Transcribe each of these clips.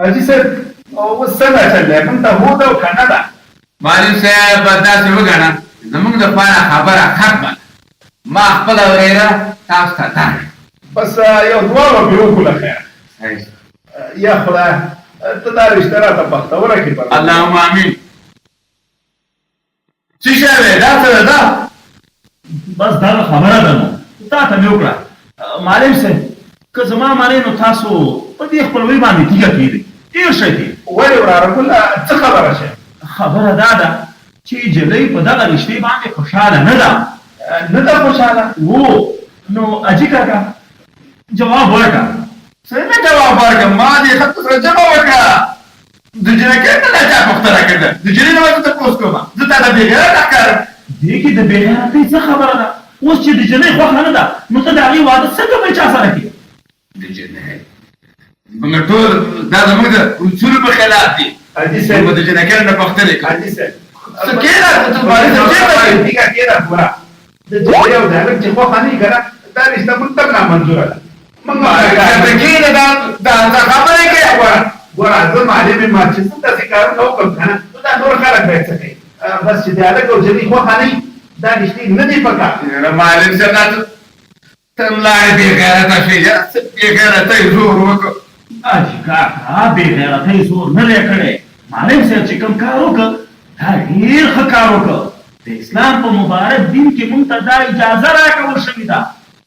حاجي صاحب، اوس څنګه چل دی؟ موږ ته هو ده او که نه ده؟ معلم صاحب، بس داسې وګڼه زموږ دپاره خبره ختمه ده. ما خپله ورېره تاسو ته درکړه. بس یو دعا به پرې وکړو له خیره. صحیح. یا خدایه، ته دا رشته راته بختوره کړې پر. اللهم امین. څه شی وې دا څه ده؟ بس دغه خبره ده نو تا ته مې وکړه. معلم صاحب، که زما منې نو تاسو په دې خپلوۍ باندې تیږه کېږدئ، تېر شئ ترې. ولې وراره ګله، څه خبره شی؟ خبره دا ده چې جلۍ په دغه رشتې باندې خوشحاله نه ده. نه ده خوشحاله؟ هو نو حاجي کاکا، جواب ورکړه. څنګه جواب ورکړم؟ ما دې خلکو سره جمع وکړه، د جینکۍ نه لا چا پوښتنه کړې ده؟ د جینۍ نه به زه تپوس کوم؟ زه تا ته بېغیرته ښکارم؟ دې کې د بېغیرتۍ څه خبره ده؟ اوس چې د جینۍ خوښه نه ده نو ته د هغې واده څنګه بل چا سره کړې؟ د جینۍ موږ ټول دا زموږ د اصولو په خلاف دي. حاجي صاحب، موږ د جینکۍ نه پوښتنې کوو. حاجي صاحب، څه کېنه ته باندې څه چېرته کې؟ ټیکه کېنه، ګوره، د جینۍ او د هلک چې خوښه نه وي که نه، دا رشته موږ ته هم نامنظوره ده. موږ هم دا کار ته کېنه، دا دا څه خبرې کوې؟ ګوره ګوره، زه معلم یم، چې زه داسې کارونه وکړم که نه، نو دا نور خلک به یې څه کوي؟ بس چې د هلک او جینۍ خوښه نه وي، دا رشتې نه دي په کار. یاره معلم صاحب، دا څه ته هم لاړې بېغیرته شوې، یاره څه بېغیرتۍ زور وکړو. حاجي کاکا، بېغیرتۍ زور نه دی کړی. معلم صاحب چې کوم کار وکړ، دا ډېر ښه کار وکړ. د اسلام په مبارک دین کې مونږ ته دا اجازه راکول شوې ده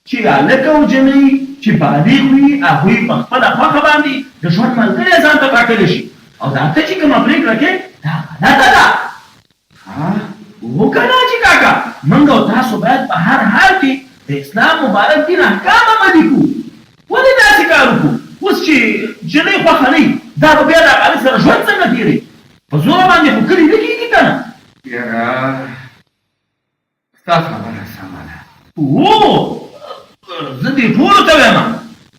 چې هلک او جنۍ چې بالغ وي، هغوی په خپله خوښه باندې د ژوند ملګری ځان ته ټاکلی شي، او دا ته چې کومه پرېکړه کوې، دا غلطه ده. ها؟ هو که نه حاجي کاکا؟ مونږ او تاسو باید په هر حال کې د اسلام مبارک دین احکام عملي کړو. ولې داسې کار وکړو؟ اوس چې جنۍ خوښه نه وي، دا به بیا د هغه هلک سره ژوند څنګه تېروي؟ په زوره باندې خو کلي نه کېږي که نه؟ یاره، ستا خبره سمه ده. هو، زه دې ټولو ته وایم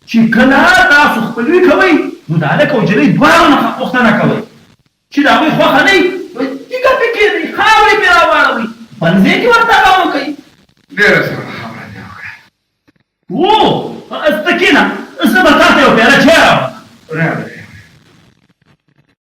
چې کله تاسو خپلوي کوئ، نو د هلک او جنۍ دواړو نه پوښتنه کوئ. چې د هغوی خوښه نه وي، تیږه پرې کېږدئ، خاورې پرې راواړوئ، بل ځای کې ورته غم وکړئ. ډېره سمه خبره دې وکړه. هو، ته کېنه، زه به تا ته یو پیاله چای